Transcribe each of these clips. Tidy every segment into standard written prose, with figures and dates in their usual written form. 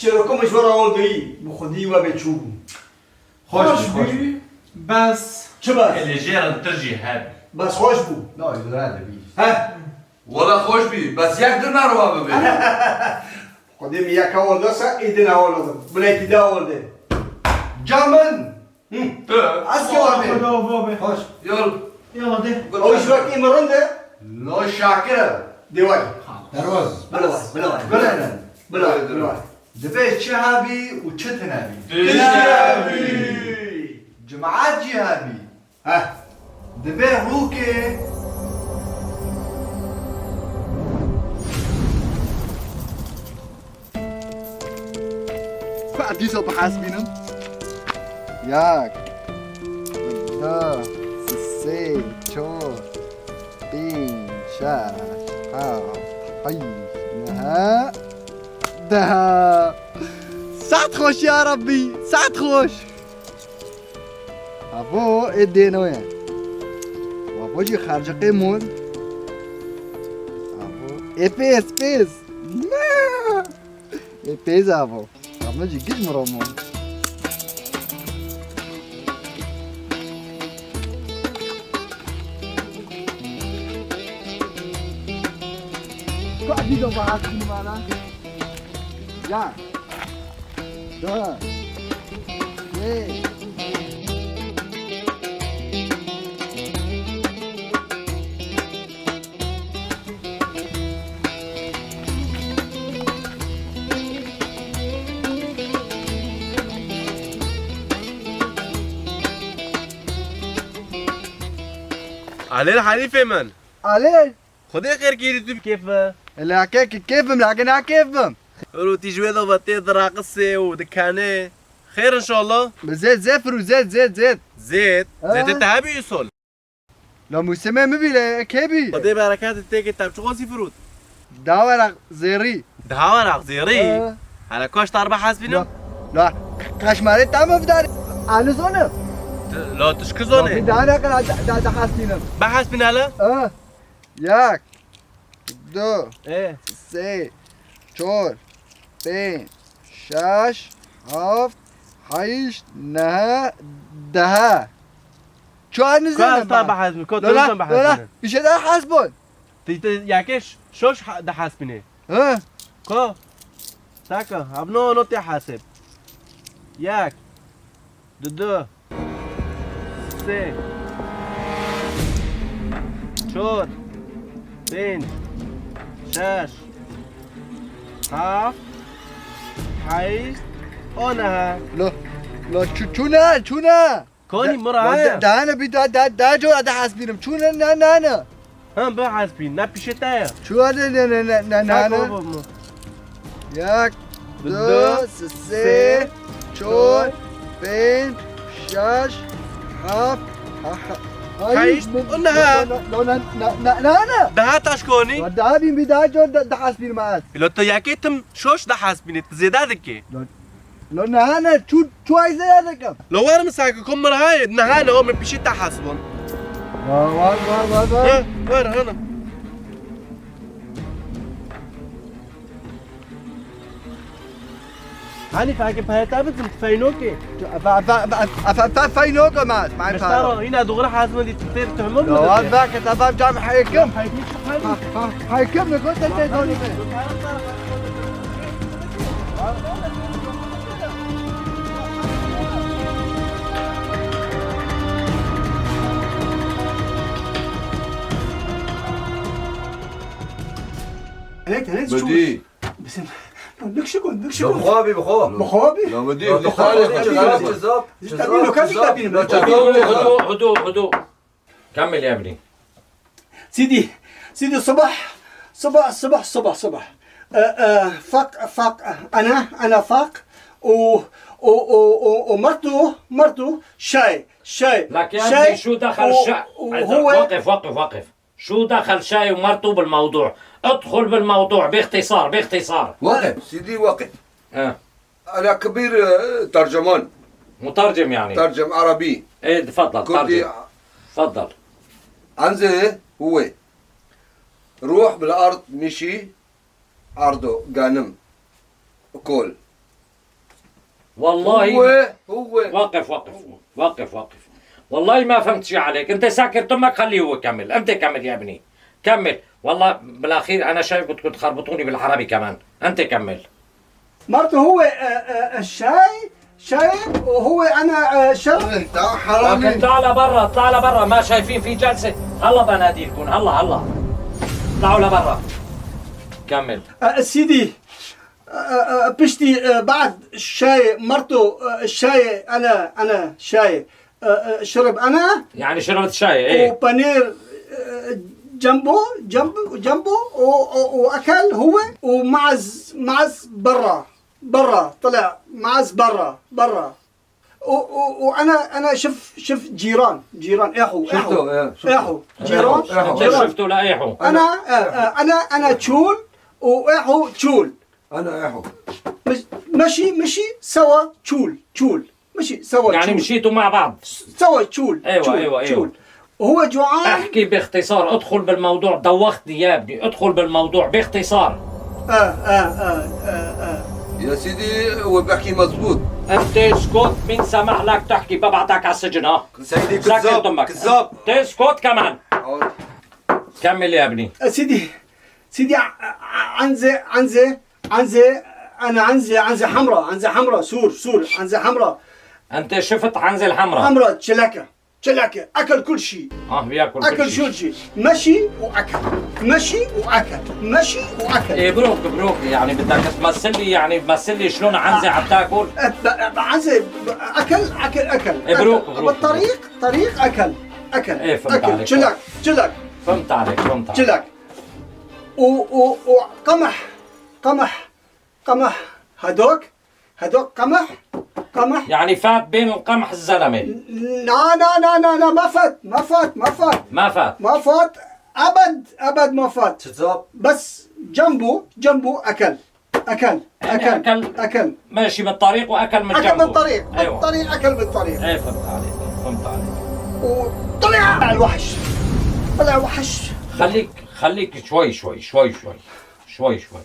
چرا مشورة ولدي بخدي وبتشوفوا. خوش بي بس شو بس؟ اللي جيران ترجي هابي. بس خوش بو. لا يزرع بي. ها؟ ولا خوش بي بس يقدر نروى ببي. قديم ياك ولد ايدنا ولد بلايتي دا ولد. جامن. اسكي خدا خوش. يلا يلا ده. او شو كي مرنده؟ لو شاكرة. ديواي. دروز. بلا بلا بلا بلا بلا. دبي شهابي وشتنابي. تشابي. جماعات جهابي. ها. دبي روكي. بعد بحاسبينهم ياك دو سي چور بين شاش هفت هشت نه ده. ساعت خوش يا ربي، ساعت خوش. ابو ادينا وين وابو جي خارج قيمون. ابو اي بيس بيس اي بيس ابو عم جي قد مرمون. قاعد يدور معنا. يا ده ايه. علي الحليفة من؟ علي خذي غير كي كيف؟ اللي حكاك كيف لكن كيف؟ روتي جويضة وبطيط راقصة ودكانة. خير ان شاء الله. زيت زفر وزيت زيت زيت. زيت؟ زيت انت هابي يوصل. لا موسمة مبي كيبي. خذي بركات التيك تاب شو غازي فروت؟ داورق زيري. داورق زيري؟ على كوش تربح حاسبينه؟ لا كاش مالي تعمل في داري. انا زونه. لا تشكو زونه. دانا دا دا حاسبينه. بحاسبين هلا؟ ياك دو ايه سي چور پنج شش هفت هشت نه ده. شو نزل؟ كوش بحاسبين كوش لا لا لا مش ده حاسبون. ياكش شوش ده حاسبينه؟ ها كو ساكا ابنو نوتي حاسب. ياك دو سي چور پنج شش هفت هشت اونها. لا لا شو نه شو نه كوني مرة ده انا بي ده ده ده جو ده حاسبينم شو نه نه نه نه هم بحاسبين نه بيشتايا. شو هذا نه نه نه نه نه یک دو سه چهار پنج شش هفت هشت نه لا نه نه نه نه ده تشكوني ده بين بي ده جو ده حاسبين معك. لو تياكيتم شوش ده حاسبين زيادة لا نه نه شو عايز زيادة لو وين مساك كم مرة هاي نهانا هو من بيشي تحاسبون. وا وا وا وا وين هنا هاني فاكر بهاي تابت فاينوكي. فاينوكا مع مع مش هنا دغري حاسبون دي تطير تهمل. لا فاكر تمام جامع حيكم حيكم كنت انت تقول. هناك هناك شو بدي بس لك شكون لك شكون بخوابي بخواب بخوابي لا بدي هدوء هدوء هدوء. كمل يا ابني. سيدي سيدي صباح صباح صباح صباح صباح فاق فاق انا فاق و ومرته مرته شاي شاي. لك يا ابني شو دخل شاي؟ وقف وقف وقف. شو دخل شاي ومرته بالموضوع؟ ادخل بالموضوع باختصار باختصار. وقف سيدي وقف. انا كبير ترجمان. مترجم يعني؟ ترجم عربي. ايه تفضل ترجم. تفضل. عنزه هو روح بالارض مشي عرضه غنم كل والله هو وقف وقف وقف وقف. والله ما فهمت شيء عليك، انت ساكر تمك، خليه هو يكمل، انت كمل يا ابني، كمل. والله بالاخير انا شايف بدكم تخربطوني بالعربي كمان، انت كمل. مرته هو الشاي شاي، وهو انا شرب. انت حرامي. لكن اطلع لبرا، اطلع لبرا، ما شايفين في جلسه. هلا بنادي لكم، هلا هلا اطلعوا لبرا. كمل. سيدي، بشتي بعد الشاي مرته، الشاي انا شاي، شرب انا. يعني شربت شاي؟ ايه. وبانير جنبه جنبه جنبه، واكل هو، ومعز معز برا برا، طلع معز برا برا، وانا شف جيران جيران احو احو. شفته، إيه، شفته. احو جيران. إحو. انت جيران. شفته لايحو؟ انا تشول واحو تشول. انا احو. مشي مشي سوا تشول تشول مشي سوا يعني تشول. مشيتوا مع بعض سوا تشول. أيوة، تشول، أيوة، أيوة. تشول. وهو جوعان. احكي باختصار، ادخل بالموضوع، دوختني يا ابني، ادخل بالموضوع باختصار. آه آه آه آه آه. يا سيدي هو بحكي مزبوط. انت اسكت، مين سمح لك تحكي؟ ببعتك على السجن. ها سيدي سكر كذاب تمك. كذاب. انت اسكت كمان. كمل يا ابني. سيدي سيدي، عنزة عنزة عنزة، أنا عنزة عنزة حمراء، عنزة حمراء، سور سور، عنزة حمراء. انت شفت عنزة الحمراء؟ حمراء تشلاكة تشلاكة، أكل كل شيء. بياكل كل أكل شيء. كل شيء، مشي وأكل، مشي وأكل، مشي وأكل. ايه بروك بروك، يعني بدك تمثل لي، يعني تمثل لي شلون عنزة عم تاكل؟ عنزة أكل أكل أكل. إيه، بروك، أكل. بروك. بالطريق، طريق أكل أكل. إيه، فهمت أكل. عليك. تشلاك تشلاك. فهمت عليك، فهمت عليك. تشلاك. وقمح قمح قمح، هدوك هدوك قمح قمح. يعني فات بين القمح الزلمه. لا لا لا لا لا، ما فات ما فات ما فات. ما فات. ما فات ابد ابد ما فات. كذاب. بس جنبه جنبه اكل اكل يعني اكل أكل. اكل. ماشي بالطريق واكل من اكل جنبه. بالطريق. ايوه. بالطريق اكل بالطريق. ايه فهمت عليك، فهمت عليك. وطلع الوحش، طلع وحش. خليك خليك شوي شوي شوي شوي شوي شوي.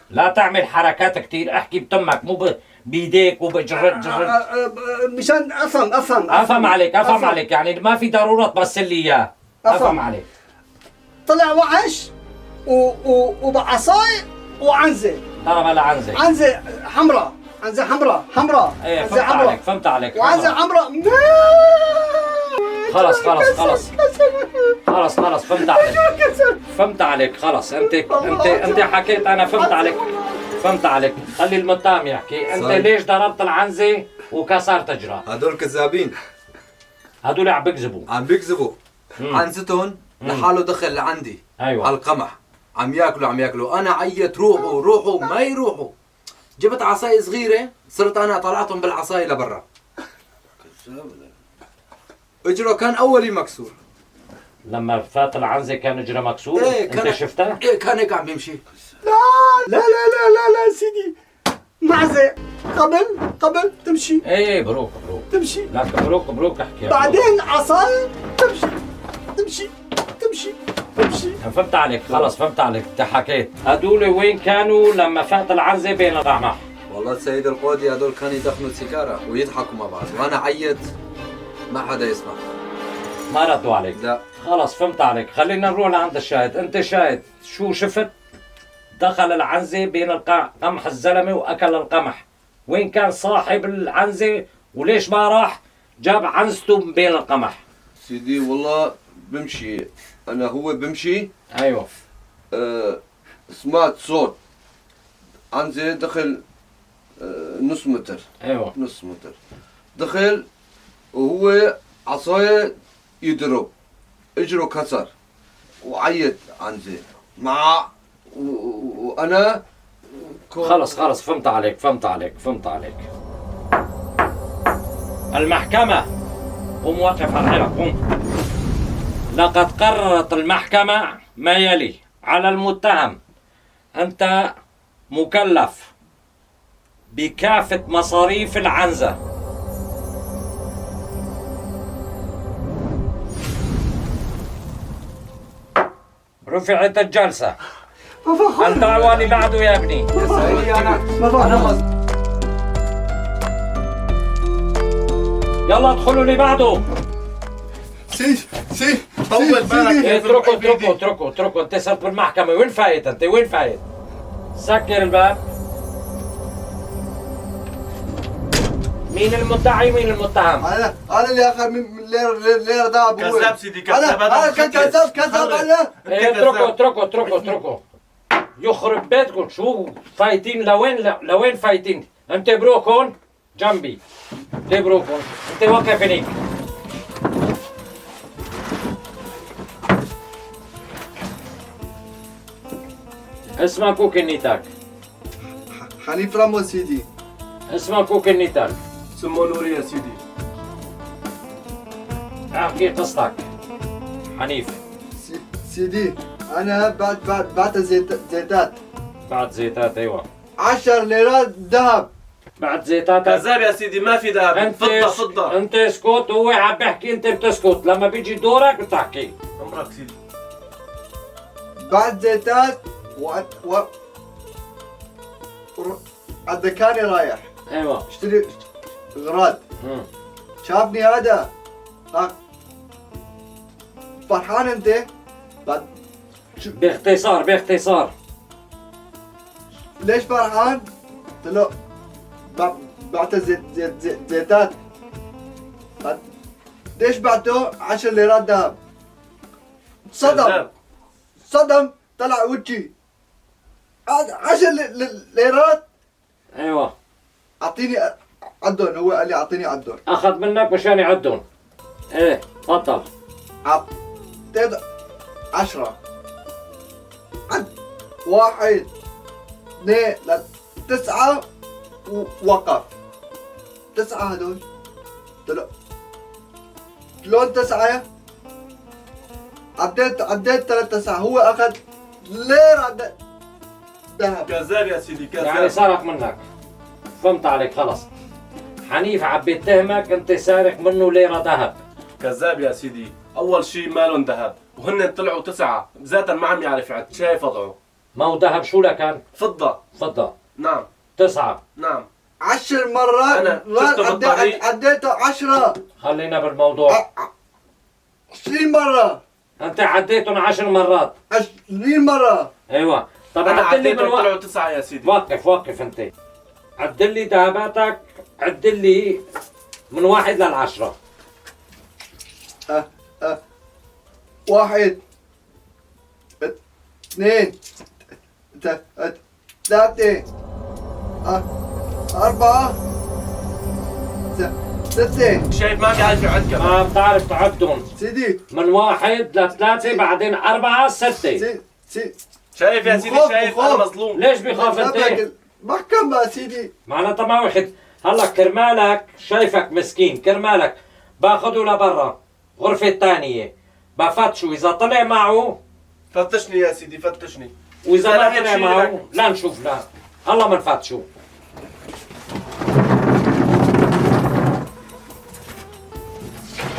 لا تعمل حركات كثير، احكي بتمك مو بيديك وبجرد جرد. مشان افهم افهم افهم عليك، افهم عليك، يعني ما في ضروره تمثل لي اياه. أفهم. افهم عليك. طلع وحش وبعصاي وعنزه. ضرب العنزه. عنزه حمراء، عنزه حمراء حمراء. ايه عنزه فهمت حمراء. عليك، فهمت عليك. وعنزه حمراء. حمراء. خلص خلص خلص. كسر. خلص خلص فهمت عليك. كسر. فهمت عليك خلص. انت حكيت، انا فهمت عليك، فهمت عليك. خلي المتهم يحكي. انت صحيح. ليش ضربت العنزه وكسرت اجرها؟ هدول كذابين. هدول عم بيكذبوا. عم بيكذبوا. عنزتهم لحاله دخل لعندي. أيوة. على القمح عم ياكلوا عم ياكلوا، انا عيت روحوا روحوا ما يروحوا. جبت عصاية صغيرة، صرت انا طلعتهم بالعصاية لبرا. اجره كان اولي مكسور. لما فات العنزة كان اجره مكسور؟ إيه، انت شفتها؟ ايه كان هيك عم بيمشي. لا لا لا لا لا لا سيدي، معزة قبل تمشي. ايه بروك بروك. تمشي. لك بروك بروك احكي. بعدين عصاية تمشي تمشي تمشي تمشي. فهمت عليك خلص، فهمت عليك. انت حكيت هدول وين كانوا لما فات العنزة بين القمح؟ والله السيد القاضي هدول كانوا يدخنوا سيجارة ويضحكوا مع بعض، وانا عيت ما حدا يسمع. ما ردوا عليك؟ لا. خلص فهمت عليك. خلينا نروح لعند الشاهد. انت شاهد شو شفت؟ دخل العنزة بين قمح الزلمة واكل القمح. وين كان صاحب العنزة وليش ما راح جاب عنزته بين القمح؟ سيدي والله بمشي انا، هو بمشي. ايوه. سمعت صوت عنزة دخل نص متر. ايوه. نص متر دخل وهو عصاية يضرب، اجره كسر وعيط عنزة مع وانا خلص خلص فهمت عليك، فهمت عليك، فهمت عليك. المحكمة، قوم واقف على حالك، قوم. لقد قررت المحكمة ما يلي: على المتهم أنت مكلف بكافة مصاريف العنزة. رفعت الجلسة. الدعوة اللي بعده يا ابني. يا سيدي أنا ما أنا يلا ادخلوا اللي بعده. سيدي سيدي. طول بالك. إيه، اتركوا اتركوا اتركوا اتركوا. انت صرت بالمحكمة، وين فايت انت؟ وين فايت؟ سكر الباب. مين المدعي ومين المتهم؟ انا اللي اخذ من ليرة ذهب. كذاب سيدي، كذاب. انا كذاب كذاب انا. إيه، اتركوا اتركوا اتركوا اتركوا. يخرب بيتكم، شو فايتين؟ لوين لوين فايتين؟ انت بروك هون جنبي، انت بروك هون، انت وقف هنيك. اسمك وكنيتك. حنيف راموس سيدي. اسمك وكنيتك. سمو نوري يا سيدي. احكي قصتك حنيف. سيدي انا بعت زيتات. بعد زيتات، ايوه. 10 ليرات ذهب. بعد زيتات. كذاب يا سيدي، ما في ذهب. انت فضة فضة. انت اسكت، هو عم بيحكي انت بتسكت، لما بيجي دورك بتحكي. عمرك سيدي. بعد زيتات و عالدكاني رايح. ايوه. اشتري اغراض. شافني هذا. فرحان انت؟ بعد باختصار باختصار. ليش فرحان؟ قلت له بعت زيتات. ليش بعته؟ 10 ليرات ذهب. صدم صدم، طلع وجهي 10 ليرات. ايوه. اعطيني عدهم، هو قال لي اعطيني عدهم. اخذ منك مشان يعدهم. ايه تفضل. اعطيته 10. عد 1 2 9 ووقف. 9 هدول. قلت له شلون 9؟ عديت 3 9، هو اخذ ليرة ذهب. كذاب يا سيدي، كذاب. يعني سرق منك. فهمت عليك خلص. حنيف عم بيتهمك انت سارق منه ليرة ذهب. كذاب يا سيدي، اول شيء مالهم ذهب، وهن طلعوا 9، ذاتا ما عم يعرف يعد، شايف وضعه. ما هو ذهب شو لكان؟ فضة. فضة. نعم. 9. نعم. 10 مرات أنا شفته بالطريق. عديته 10. خلينا بالموضوع. 20 مرة. أنت عديتهم 10 مرات. 20 مرة. أيوه. طب أنا عدل لي من عديتهم طلعوا 9 يا سيدي. وقف وقف أنت. عدل لي ذهباتك، عدل لي من 1 لل10. 1 2 3 4 6. شايف ما بيعرف يعد كمان. ما بتعرف تعدهم سيدي. من 1 ل3 بعدين 4 6. سيدي. شايف يا سيدي، شايف انا مظلوم. ليش بخاف انت؟ محكمة سيدي. معناتها ما واحد هلا كرمالك، شايفك مسكين، كرمالك باخده لبرا غرفة ثانية بفتشه، إذا طلع معه فتشني يا سيدي، فتشني. وإذا ما طلع معه لا نشوف، لا هلا بنفتشه.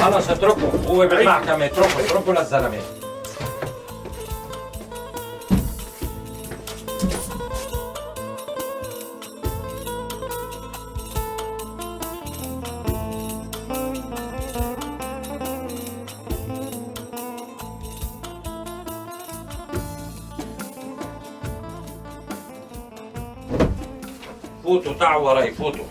خلص اتركه، هو بالمحكمة، اتركه اتركه للزلمة. فوتوا، تعوا وراي، فوتوا.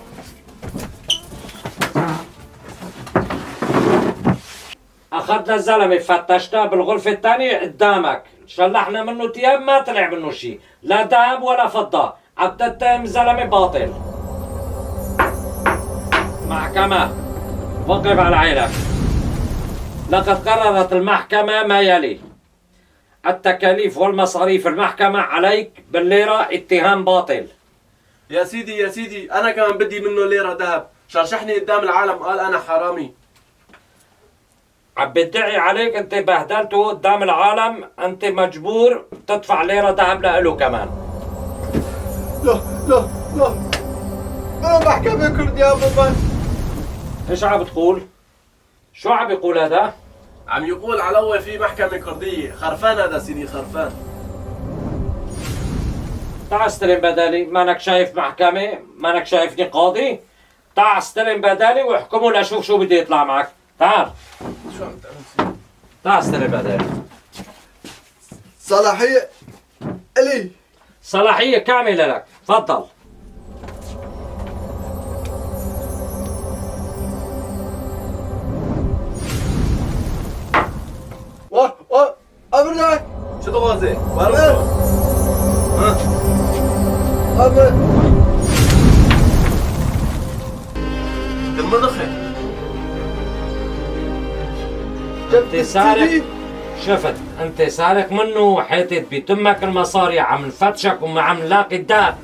أخذنا الزلمة فتشناه بالغرفة الثانية قدامك، شلحنا منه ثياب ما طلع منه شيء، لا ذهب ولا فضة، عم تتهم زلمة باطل. محكمة، وقف على عينك. لقد قررت المحكمة ما يلي: التكاليف والمصاريف المحكمة عليك بالليرة اتهام باطل. يا سيدي يا سيدي، أنا كمان بدي منه ليرة ذهب، شرشحني قدام العالم قال أنا حرامي. عم بدعي عليك، أنت بهدلته قدام العالم، أنت مجبور تدفع ليرة ذهب لإله كمان. لا لا لا، أنا محكمة كردي يا بابا. إيش عم بتقول؟ شو عم بيقول هذا؟ عم يقول علوي في محكمة كردية، خرفان هذا سيدي، خرفان. تعال استلم بدالي، مانك شايف محكمة؟ مانك شايفني قاضي؟ تعال استلم بدالي واحكمه لاشوف شو بده يطلع معك. تعال. شو عم تعمل؟ تعال استلم بدالي. صلاحية الي. صلاحية كاملة لك، تفضل. واه واه أبرناك. شو تغازي؟ أبر. أبر. المدخن. انت سارق، شفت انت سارق منه وحاطط بتمك المصاري، عم نفتشك وما عم نلاقي الدهب.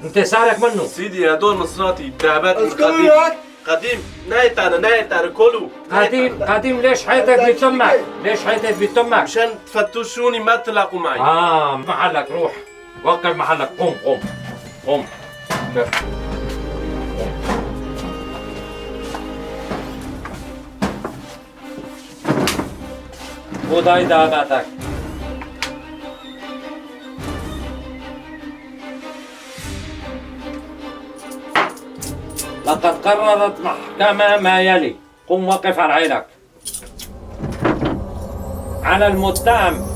انت سارق منه. سيدي هدول مصراتي ذهبات من اذكروا قديم. لك. قديم نايت انا نايت انا كله قديم قديم. ليش حاطط بتمك؟ ليش حاطط بتمك؟ مشان تفتشوني ما تلاقوا معي. محلك، روح وقف محلك. قوم قوم قوم. خذ هاي ذهباتك. لقد قررت محكمة ما يلي. قم وقف على عينك. على المتهم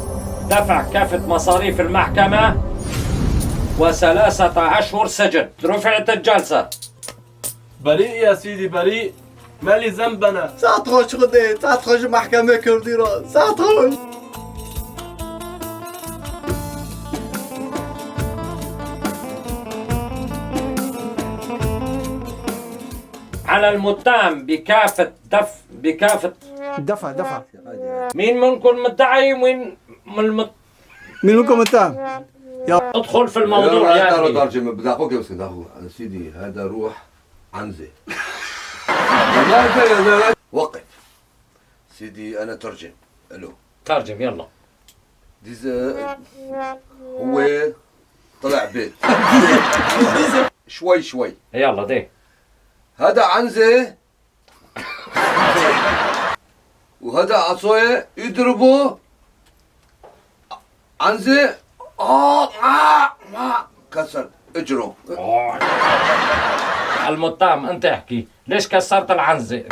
دفع كافة مصاريف المحكمة و3 أشهر سجن. رفعت الجلسة. بريء يا سيدي بريء، مالي ذنب أنا. ساعة تخش غدي، ساعة تخش محكمة كرديرة، ساعة تخش. على المتهم بكافة دف بكافة دفع دفع. مين منكم مدعي ومين من مين منكم متهم؟ ادخل في الموضوع يا ابني. ترجمة بدي اخوك بس بدي اخوك سيدي، هذا روح عنزة. وقف سيدي، انا ترجم له. ترجم يلا. ديز هو طلع بيت شوي شوي. يلا دي. هذا عنزة وهذا عصاية يضربه عنزة. كسر اجره. المتهم انت احكي ليش كسرت العنزة؟